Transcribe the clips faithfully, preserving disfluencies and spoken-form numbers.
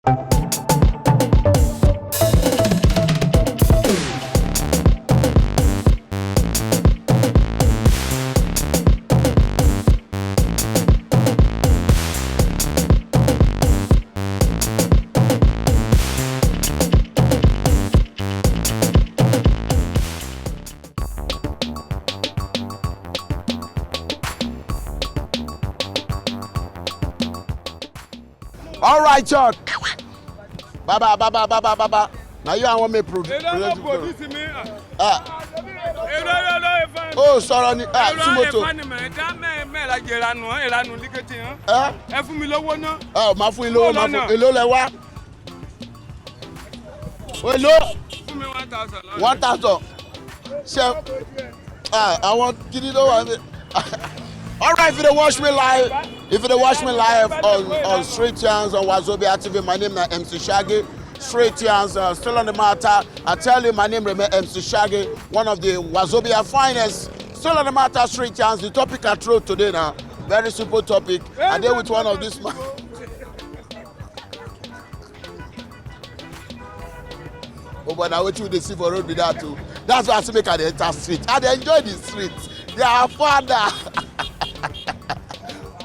All right, Chuck. Baba, baba, baba, baba. Now you are one me pro. Ah. Oh, sorry. Ah, Sumoto. Ẹ fún mi lówó náà. Ah, máa fún yín lówó, máa fún yín lówó lẹ wá. Hello. Fún mi one thousand. One thousand. Ṣé, ah, àwọn gidi ló wà ní. All right, if you dey watch me live, if you dey watch me live on, on Street Yarns on Wazobia T V, my name na M C Shaggy. Street Yarns, uh, still on the matter. I tell you, my name remain M C Shaggy, one of the Wazobia finest. Still on the matter, Street Yarns. The topic I throw today now, very simple topic. I dey with one of this man. Oh, but now wetin we dey see for road be that too. That's why I say make I dey enter street. I dey enjoy the street. They are father.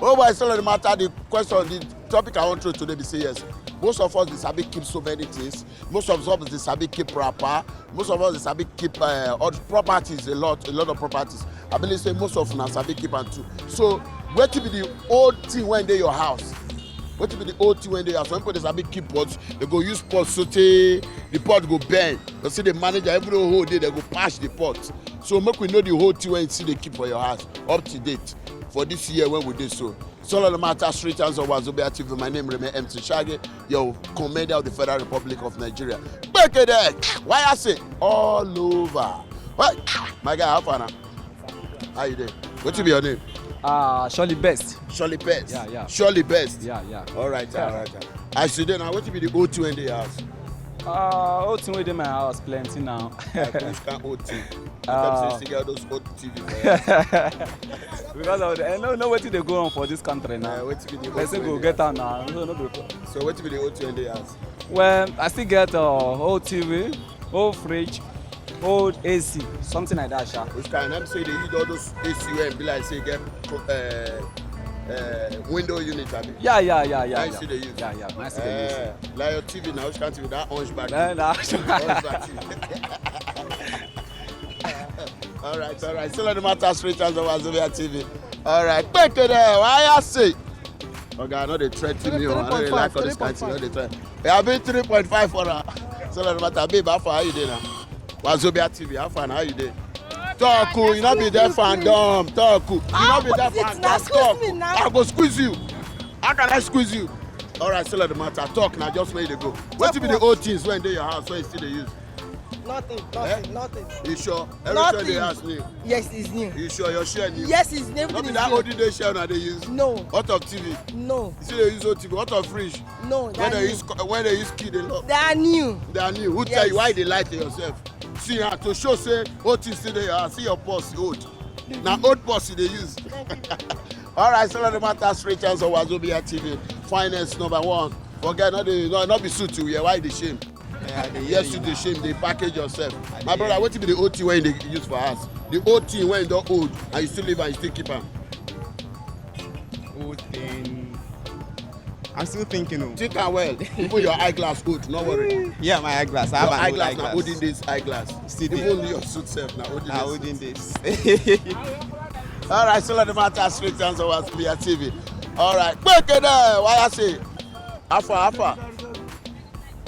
Oh boy, still on the matter, the question, the topic I wan throw today be say yes. Most of us dey sabi keep so many things. Most of us dey sabi keep wrapper. Most of us dey sabi keep, uh, odd properties a lot, a lot of properties. I believe say most of una sabi keep am too. So wetin be the old thing wey dey your house? Wetin be the old thing wey dey your house? Some people dey sabi keep pot, they go use pot sotey the pot go bend. You see the manager, every whole day they go patch the pot. So make we know the whole thing wey you still dey keep for your house up to date for this year when we dey so. Solo the matter, Street Yarns of Wazobia T V. My name remain M C Shaggy, your commander of the Federal Republic of Nigeria. Back there, why I say all over. What? My guy, how far now? How you doing? What be your name? Ah, Surely Best. Surely Best. Yeah, yeah. Surely Best. Yeah, yeah. All right, all right. As you dey now, wetin be the old thing wey dey house? Ah, old thing wey dey my house plenty now. Like which kind old thing? Ah. Sometimes you still get those old T V for your house. Because of the, I no know wetin dey go on for this country now. Uh, wetin be the old Person thing go wey dey get house? Am now. So no be. So wetin be the old thing wey dey house? Well, I still get uh, old T V, old fridge, old A C, something like that, sha. Which kind? Let me say they use all those A C wey be like say get uh, uh, window unit, abi? Yeah, yeah, yeah, yeah. Nice yeah. see the use. Yeah, yeah. Nice see the use. Uh, like your T V now, which kind T V? That orange back. Then, uh, Orange back T V. All right, all right. Still on the matter, Street Yarns of Wazobia T V. All right, back to there. Why I say? Oga, I no dey threaten you. I no dey like all this kind thing. No dey threaten. We have been three point five for her. Still on the matter, babe. How far, how you dey now? Wazobia T V. How far, how you dey? Talk, oh, you no be deaf and dumb. Talk, oh, you no be deaf and dumb. Talk. I go squeeze you. How can I squeeze you? All right, still on the matter. Talk now, just where you dey go. Wetin be the old things wey dey your house wey you still dey use? Nothing, nothing, nothing. You sure? Everything dey house new. Yes, it's new. You sure your share new? Yes, it's new. No be Everything that is new. Olden day share una dey use. No, What of T V? No, You still dey use old T V? What of fridge? No, When that they new. Use co- when they use key dey lock. They are new. They are new. Who tell you Yes. Why they light yourself? See, ah, to show say old things still dey your house. See your purse old. Na old purse you dey use. All right, so no matter, Street Yarns of Wazobia T V, finest number one. Forget, no dey, no, no be suit you wear. Why you dey shame? Yeah, I dey hear Yes, you you dey now. Shame. Dey package yourself. I My dey brother, hear wetin be the old thing wey you dey use for house? The old thing wey you don old and you still live and you still keep am. Old thing. I'm still thinking. Oh. Think am well. Even your eyeglass old, no worry. Yeah, my eyeglass. I Your have an old eyeglass na eyeglass. Olden days eyeglass. Still dey. Even your suit sef na Olden Na days. Olden days. All right, so let the matter, Street Yarns of Wazobia T V. All right, quick there. Why I say? How far, how far?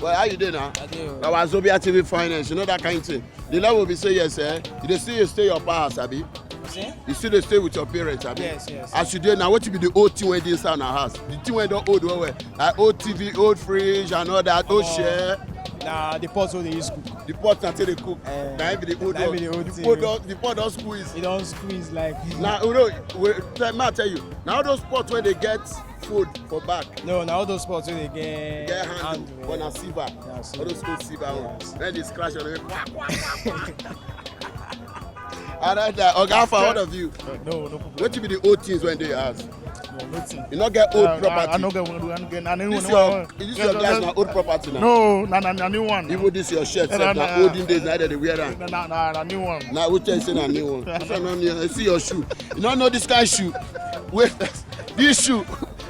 Well, how you doing now? I dey o. Our Wazobia T V finance, you know that kind of thing. The level be say yes, eh? You dey still stay your house, abi? See? You still dey stay with your parents, abi? Yes, yes. As you dey now, wetin be the old thing wey dey inside our house? The thing wey don old well well, like old T V, old fridge, and all that, old Omo. Chair. Na the pot wey dey use cook. The pot na take dey cook. Eh, Na im be the old na im one. be the old The thing pot o. don, the pot don squeeze. E don squeeze like. Na, you know, we, tell, ma tell you. Na all those pots wey dey get food for back. No, na all those pots wey dey get Get handle, handle, but yeah. na silver. Na silver. All those old silver one. Yes. Then they scratch on it. Quack, quack, quack, quack. And I, uh, Oga, for all of you, No, no problem. wetin be the old things wey dey your house? Wetin? You no get old Uh, I, I property. No get one. One again. Na new This one. your this your glass na old property No, now. No, na na na new one. Even this your shirt Na, sef na, na olden days na dem dey wear am. Na na na new one. Na who tell you say na new one? This one no new. You see your shoe. You no know this kind shoe. Wait, this shoe,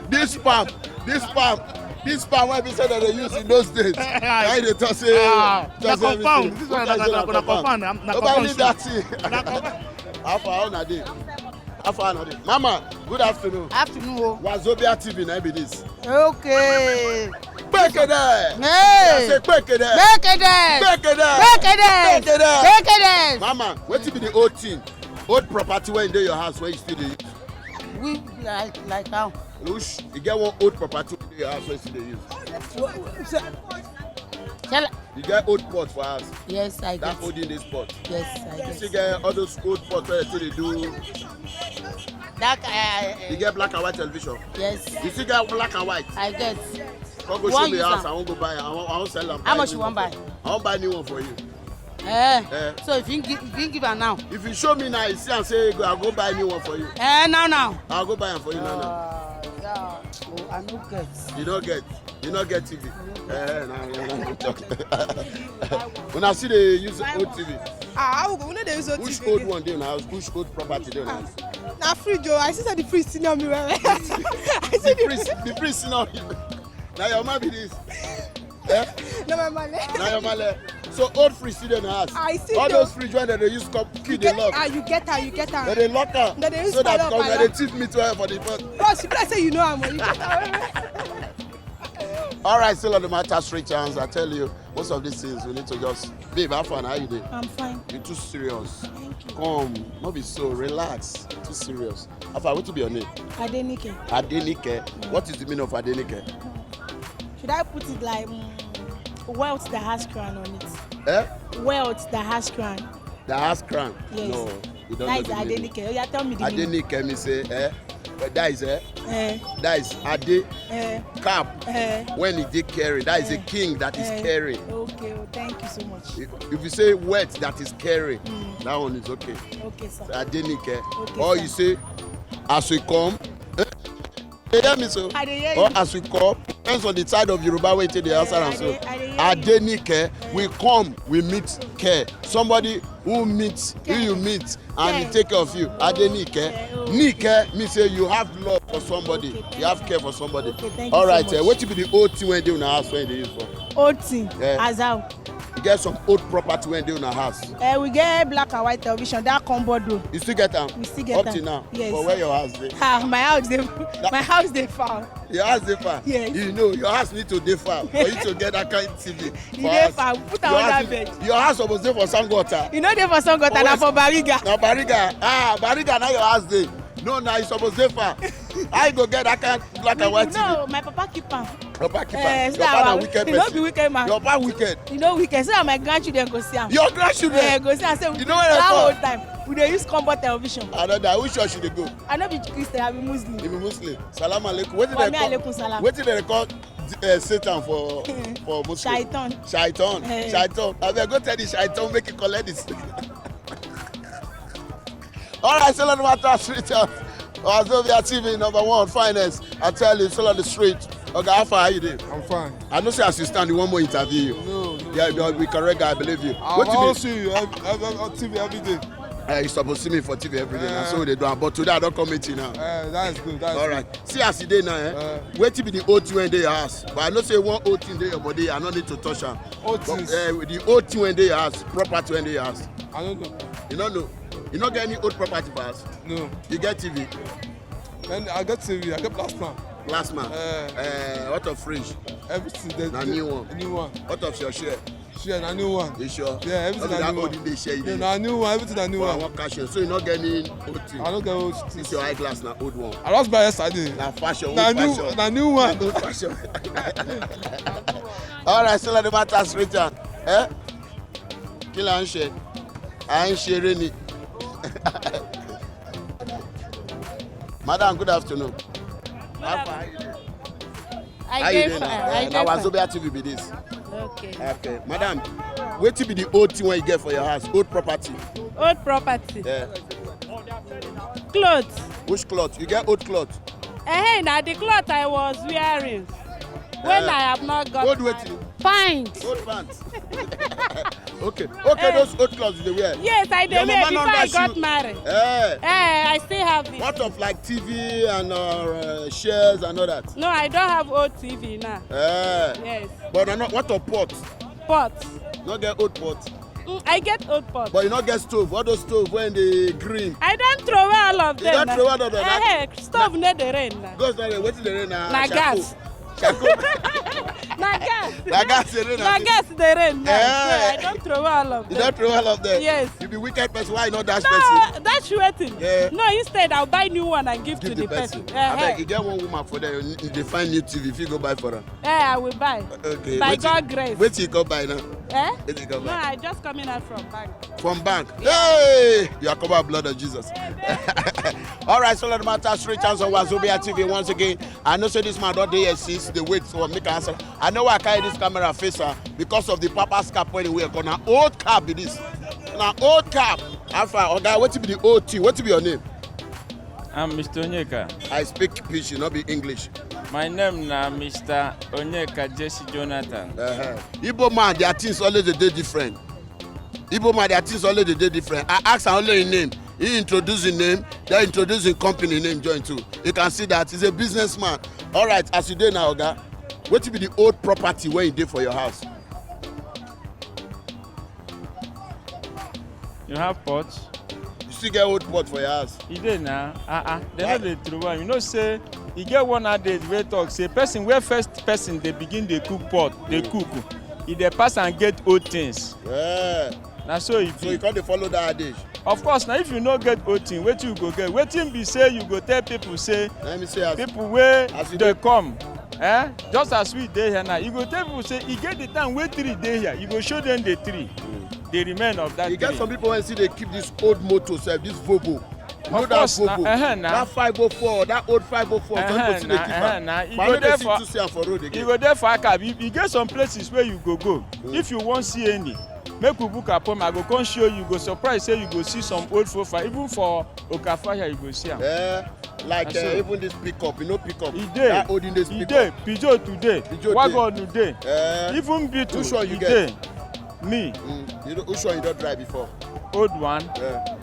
this palm, this palm, this palm wey be say dem dey use in those days. Na you dey talk say Ah, talk na say confirm. everything. This Who one tell you na say na na na confirm. confirm? Na na Nobody confirm need shoe. That thing. Na confirm. How far una dey? How far una dey? Mama, good afternoon. Afternoon o. Wazobia T V na be this. Okay. Pekede. I Hey. say pekede. Make it dance. Pekede. Make it dance. Pekede. Make it dance. Mama, wetin be the old thing? Old property wey dey your house wey you still dey use? We like like how? Which you get one old property wey dey your house wey you still dey use? Shall I? You get old pot for house. Yes, I That get. Olden days pot. Yes, I You still get. Get all those old pots wey you still dey do. That uh, You get black and white television. Yes, You still get black and white. I get. Come go You show wan me use house. am? I wan go buy. I wan, I wan sell am. How buy much new you wan one. Buy? I wan buy new one for you. Eh. Eh. So if you give, if you give am now. If you show me now, you see am say go, I go buy new one for you. Eh, now now. I go buy am for you now now. Uh, yeah. Oh, I no get. You no get. You no get T V. Eh, na na na you talk. Una still dey use old T V. Ah, how we go? We no dey use old Which T V old again. One dey una house? Which old property dey una house? Na fridge o. I see say the fridge senior me well well. I see The the priest, the priest, no. Na your man be this. Eh? No, my man. Na your man. Eh? So old fridge still dey una house. I see All them. Those fridge wey dem dey use come kill the Get, lock. Ah, you get her, you get her. Dem dey lock am. Dem dey use So that padlock, come dem padlock. Dey thief meat well for the pot. Bros, you be like say you know am o. You get her. All right, still on the matter, straight chance. I tell you, most of these things we need to just, babe, how far, how you dey? I'm fine. You too serious. Thank you. Come, no be so. Relax. Too serious. How far? Wetin be your name? Adenike. Adenike. What is the meaning of Adenike? Should I put it like mm, wealth that has crown on it? Eh? Wealth that has crown. The house crown? Yes. No, you don't That know is the meaning. Adenike. Oh, yeah, tell me the meaning. Adenike mean say, eh? But that is, eh? Eh, That is Ade eh, cap. eh. When he dey carry, that is a Eh. King that is Eh. carrying. Okay, oh, thank you so much. If, if you say wealth that is carrying, Mm. That one is okay. Okay, sir. Adenike. Okay, Or sir. You say, as we come, eh? You hear me so? I dey hear Or you. As we come, depends on the side of Yoruba wey take dey answer Eh, am I so. dey- I dey hear you. Adenike, we come, we meet care. Somebody who meets, who Care. you meet, and he Care. take care of you. Adenike. Care, oh. Nike mean say you have love for somebody. Okay, thank You have you. Care for somebody. Okay, thank you All so right, much. Eh, wetin be the old thing wey dey una house wey you dey use for? Old thing. Eh. As how? You get some old property wey dey una house. Eh, we get black and white television. That cupboard o. You still get am? We still get Up am. Till now. Yes. For where your house dey? Ah, my house dey. My house dey far. Your house dey far. Yes. You know your house need to dey far for you to get that kind T V. E for dey house. far. Put Your am under house bed. Need, your house suppose dey for Sangota. E no dey for Sangota, na West- for Bariga. Na Bariga. Ah, Bariga na your house dey. No, na you suppose dey far. How you go get that kind black and white No, T V? My papa keep am. Papa keep Eh, am. so Your papa na our- wicked he no person. Be wicked man. Your papa wicked. You know wicked. So that my grandchildren go see am. Your grandchildren. Eh, go see am. Say You know where I that come? Old time we dey use combat television. Another. Which church you dey go? I no be Christian. I be Muslim. You be Muslim. Salam alaikum. Wetin Wa dem call? alaikum salam. Wetin dem call uh, Satan for for Muslim? Shaitan. Shaitan. Eh. Shaitan. Abeg go tell the Shaitan make he collect this. All right, so let me ask you. Wazobia T V number one finest. I tell you, still on the street. Okay, how far are you there? I'm fine. I know say as you stand, you want more interview you. No, no. Yeah, you be correct guy, I believe you. I Wetin will be- see you every, every, on T V every day. Eh, you suppose see me for T V every day. Na so Eh. we dey do am. But today I don come meet you now. Uh, that's good. That's All right. See as e dey now, eh? Eh. Wetin be the old thing wey dey your house? But I know say one old thing dey your body. I no need to touch am. Old But, things. Eh, the old thing wey dey your house, property wey dey your house. I don't know. You no know. You no get any old property for house. No. You get T V. Then I get T V. I get plasma. Plasma. Eh. Eh, what of fridge? Everything. There's Na the- new one. New one. What of your share? Share na new one. You sure? Yeah, everything No be na that new old one. in the share you Yeah, dey na new one. Everything na new Well, I one. Wan cash you. So you no get any old thing. I don't get old This things. Your eyeglass na old one. I just buy yesterday. Na fashion. Na Old new, fashion. na new one. Old fashion. All right, so let the matter straight out. Eh? Kí la ń ṣe? À ń ṣeré ni. Madam, good afternoon. How far are you? I How you dey dey fine. now? I Eh, dey na fine. Wazobia T V be this. Okay. Okay, madam, wetin be the old thing wey you get for your house? Old property. Old property. Yeah. Clothes. Which cloth? You get old cloth. Eh, na the cloth I was wearing when I have not got married. Old wetin? Pants. Old pants. Okay, okay, those old clothes you dey wear. Yes, I dey wear before I got married. Eh. Eh, I still have it. What of, like, T V and, uh, uh, shares and all that? No, I don't have old T V now. Eh. Yes. But I know, what of pot? Pot. No get old pot. Mm, I get old pot. But you no get stove. All those stove wey dey green. I don throw away all of them. You don throw away all of them? Eh, stove no dey rain na. Go sorry, wetin dey rain na? Na gas. Charcoal. Na gas. Na gas dey rain na. Na gas dey rain na. Eh. So I don throw away all of them. You don throw away all of them? Yes. You be wicked person. Why you no dash person? No, dash wetin? Yeah. No, instead I'll buy new one and give to the person. Give the person. Eh, abeg, you get one woman for there, you dey find new T V, if you go buy for am. Eh, I will buy. Okay. By God grace. Wetin you go buy now? Eh? Wetin you go buy? No, I just coming out from bank. From bank. Yeah. Hey! You are covered by blood of Jesus. All right, so let matter straight chance on Wazobia T V once again. I know say this man don dey here since dey wait for make answer. I know why I carry this camera face am because of the papa's cap wey he wear. 'Cause na old cap be this. Na old cap. How far, oga? Wetin be the old thing? Wetin be your name? I'm Mister Onyeka. I speak Pidgin, no be English. My name na Mister Onyeka Jesse Jonathan. Uh-huh. Igbo man, their things always dey dey different. Igbo man, their things always dey dey different. I ask am only him name. He introduce him name, then introduce him company name join too. You can see that he's a businessman. All right, as you dey now, oga, wetin be the old property wey you dey for your house? You have pot? You still get old pot for your house? E dey na. Ah, ah. Dem no dey throw am. You know say e get one adage wey talk say person wey first person dey begin dey cook pot, dey cook, e dey pass am get old things. Yeah. Na so e be. So you come dey follow that adage? Of course, na if you no get old thing, wetin you go get? Wetin be say you go tell people say, let me say, as people wey dey come, eh? Just as we dey here now, you go tell people say e get the time wey tree dey here. You go show them the tree, the remain of that tree. E get some people wey still dey keep this old motor sef, this Volvo. You know that Volvo? Of course na, eh, na. That five oh four, that old five oh four, some people still dey keep am. Eh, na. But I no dey see too see am for road again. You go dey for Akab. E, e get some places where you go go. Mm. If you wan see any, make we book appointment. I go come show you. You go surprise say you go see some old fofa. Even for Okafor here, you go see am. Eh, like, eh, even this pickup, you know pickup? E dey. That olden days pickup. E dey. Peugeot today. Peugeot dey. Wagon today. Eh. Even Beetle. Which one you get? E dey. Me. Mm. You know, which one you don drive before? Old one. Yeah.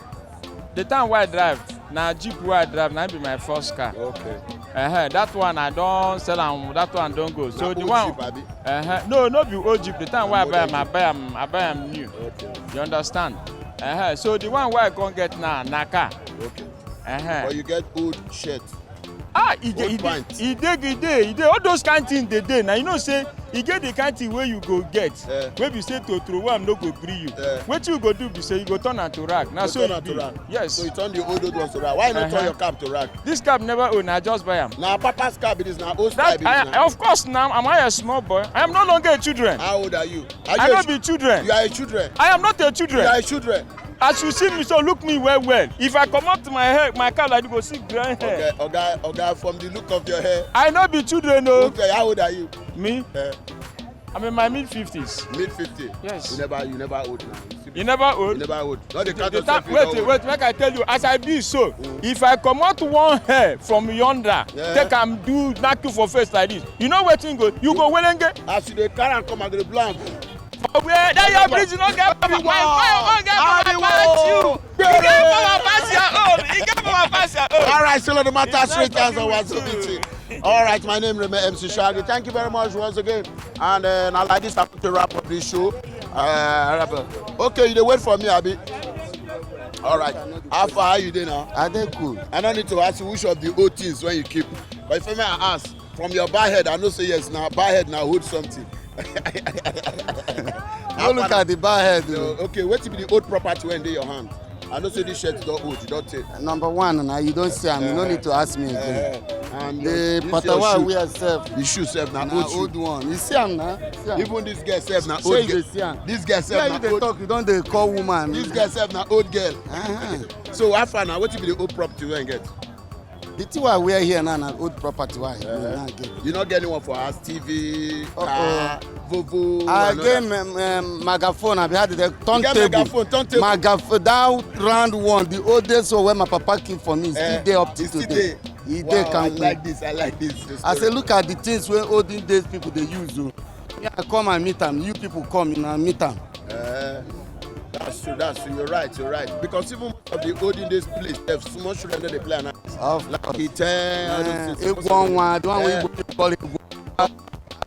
The time wey I drive, na Jeep wey I drive, na im be my first car. Okay. Uh-huh. That one I don sell am, that one don go. So the one, uh-huh. No, no be old Jeep. The time wey I buy am, I buy am, I buy am new. Okay. You understand? Uh-huh. So the one wey I come get now, na car. Okay. Uh-huh. But you get old shirt. Ah, e dey, e dey, e dey, e dey, e dey. All those kind things dey dey. Now you know say e get the kind thing wey you go get, wey be say to throw am no go gree you. Wetin you go do be say you go turn am to rag. Na so e be. Yes. So you turn the old, old ones to rag. Why you no turn your cap to rag? This cap never old. Na just buy am. Na papa's cap be this. Na old style be this. Of course, now am I a small boy? I am no longer a children. How old are you? I no be children. You are a children. I am not a children. You are a children. As you see me so, look me well well. If I comot my hair, my cap like this, you go see grand hair. Oga, oga, oga, from the look of your hair. I no be children o. Okay, how old are you? Me? Eh. I'm in my mid fifties. Mid fifty? Yes. You never, you never old now. You never old? You never old. No dey count yourself. Wait, wait, make I tell you. As I be so, if I comot one hair from yonder, take am do knack you for face like this, you know wetin go? You go welenge. As you dey carry am come, I go dey blow am. Where that your bridge no get power. My fire no get power pass you. E get power pass your own. E get power pass your own. All right, so the matter straight as I was so meeting. All right, my name remain M C Shaggy. Thank you very much once again. And, uh, now like this, I have to wrap up this show. Uh, okay, you dey wait for me, abi? All right. How far are you there now? I dey cool. I don't need to ask you which of the old things when you keep. But if I may ask, from your bad head, I know say yes now. Bad head now hold something. No look at the bad head o. Okay, wetin be the old property wey dey your hand? I know say this shirt don old, you don take. Number one, na you don see am, you no need to ask me again. Eh, and the patawa wear sef. The shoe sef na old one. You see am na? Even this girl sef na old girl. This girl sef na old. You don dey call woman. This girl sef na old girl. So how far na? Wetin be the old property wey you get? The thing wey I wear here now na old property wey I get. You no get anyone for house, T V, car, Volvo? I get, um, um, megaphone. I be had the turntable. You get megaphone, turntable? Megaphone, that round one, the oldest one wey my papa keep for me, still dey up to today. E dey kampe. I like this, I like this. I say, look at the things wey olden days people dey use o. Me, I come and meet am. You people come, una meet am. Uh, that's true, that's true. You're right, you're right. Because even of the olden days place, there's so much children that they play around. Of course. Like Ite, all those things. Egwu ọnwa, the one wey Igbo people call egwu.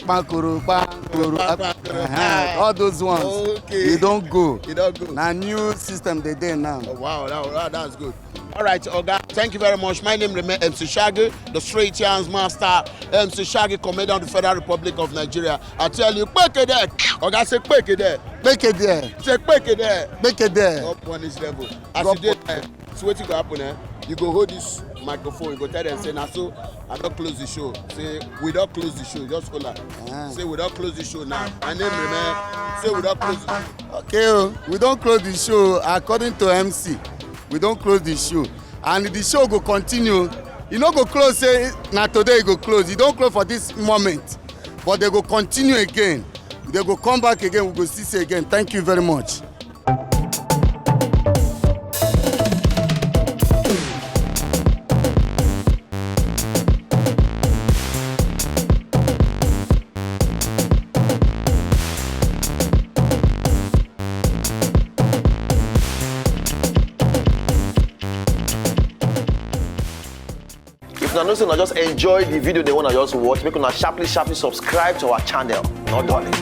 Kpankoro, kpankoro, all those ones. Okay. E don go. E don go. Na new system dey dey now. Oh, wow, that, that, that's good. All right, Oga, thank you very much. My name remain M C Shaggy, the straight hands master, M C Shaggy, commander of the Federal Republic of Nigeria. I tell you, kpeke there. Oga say kpeke there. Kpeke there. Say kpeke there. Kpeke there. Up on this level. As you dey there, so wetin go happen, eh? You go hold this microphone, you go tell them, say, "Na so I don close the show." Say, "We don close the show." Just hold am. Say, "We don close the show now. My name remain." Say, "We don close the show." Okay o, we don close the show according to M C. We don close the show. And the show go continue. E no go close say na today e go close. E don close for this moment. But they go continue again. They go come back again. We go see say again. Thank you very much. If una know say una just enjoy the video, the one I just watch, make una sharply, sharply subscribe to our channel. No darling.